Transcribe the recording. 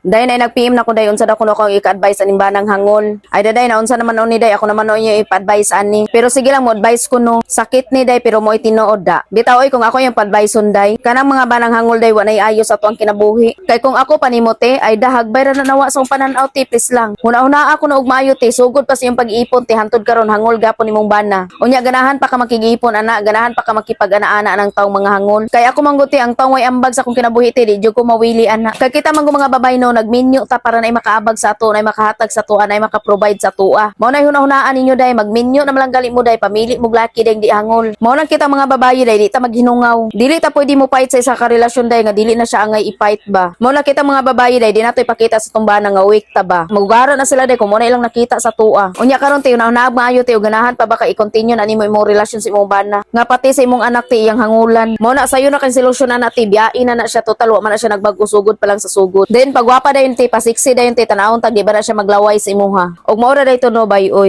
Day na nag-PM na ko, day, unsa daw kuno akong ika-advise aning banang hangol. Ay daday na unsa naman ni, day, ako naman no inyo ipa-advise ani. Pero sige lang, mo advise ko no. Sakit ni, day, pero mo tinuod da. Bitaw oy, kung ako yung pa-advise day, kanang mga banang hangol, day, wa nay ayos sa ato ang kinabuhi. Kay kung ako panimo te, ay dahagbay ra na nawa sa akong pananaw te, please lang. Huna-huna ako na og maayo te, sugod pa sa iyong pag-iipon te, hantod karon hangol gapon nimong bana. Unya ganahan pa ka makig-ipon ana, ganahan pa ka makipag-ana-ana ng taong mga hangol. Kay ako man gud te, ang taong way ambag sa akong kinabuhi te, di jud ko mawili ana. Kay kita man gud mga babae no, nagminyo ta para na makaabag sa ato, na makahatag sa atoa, na maka-provide sa atoa. Mao na hunahunaan ninyo day, magminyo na malang gali mo day, pamili mo laki day di hangol. Mao nang kita mga babae day, di ta maghinungaw. Dili ta pwede mo fight sa isa ka relasyon day nga dili na siya angay i-fight ba. Mao na kita mga babae day, di nato ipakita sa tumbana nga weak ta ba. Magugara na sila day kung mo na ilang nakita sa atoa. Unya karon te, hunahunaan maayo te, ug ganahan pa ba ka i-continue na nimo imong relasyon sa imong bana? Nga pati sa imong anak te iyang hangulan. Mao na sayo na kay solusyon na te, biyain na na siya, total wa man na siya nagbago, sugod pa lang sa sugod. Then pagwapa dayon te, pasiksi dayon te, tanawon tag di ba na siya maglaway sa imuha. Og mao ra day to no bay oy.